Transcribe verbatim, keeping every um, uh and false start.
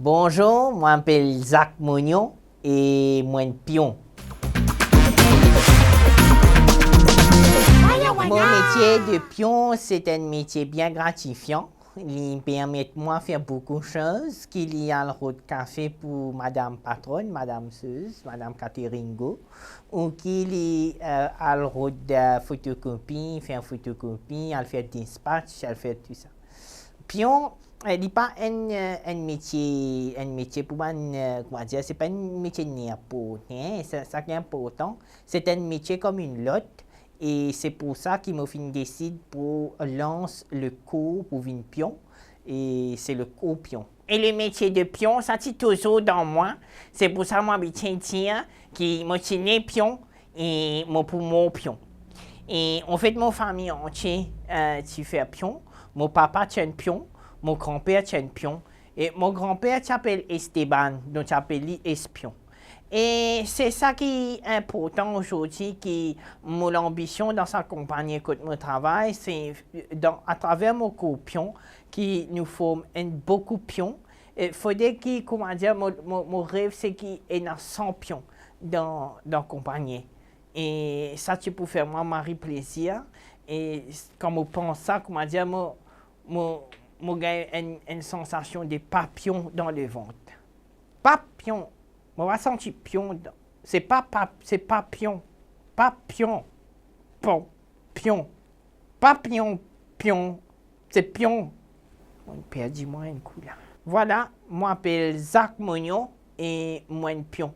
Bonzour, mo apel Zak Mognon e mo enn pion. Mo metie de pion, se enn metie bien gratifian. Li permet mwa fer boukou soz, ki li al rod kafe pou madam patronn, madam Sez, madam Kateringo, ou ki li, eh, al rod, eh, fotokopi, fer fotokopi, al fer despatch, al fer tou sa. Pion, eh, li pa enn, eh, enn metie, enn metie pou bann, eh, kouma dir, se pa enn metie ninport, hein, sa, sa ki inportan, se enn metie kom enn lot, e se pou sa ki mo finn desid pou lans lekour pou vinn pion, e se lekour pion. E lemetie de pion, sa ti touzour dan mwa, se pou sa mo abitie dir ki mo ti ne pion, e mo pou mor pion. E anfet, mo fami antie, eh, ti fer pion, mo papa ti enn pion, mo granper ti enn pion, e mo granper ti apel Esteban, donk ti apel li Espion. E se sa ki inportan azordi, ki mo lanbision dan sa konpagni kot mo travay, se dan, atraver mo kour pion, ki nou form enn boukou pion. E fode ki, kouma dir, mo, mo, mo rev se ki ena san pion dan, dan konpagni. E sa ti pou fer mwa mari plezir. E s-, kan mo pans sa, kouma dir, mo, mo, mo gagn enn, enn sansasion de papion dan levant. Papion. Mo pa santi pion dan. Se pa, pa, se papion. Papion. Pon. Pion. Papion. Pion. Se pion. Mo perdi mwa enn kou la. Vwala, mo apel Zak Mognon e mo enn pion.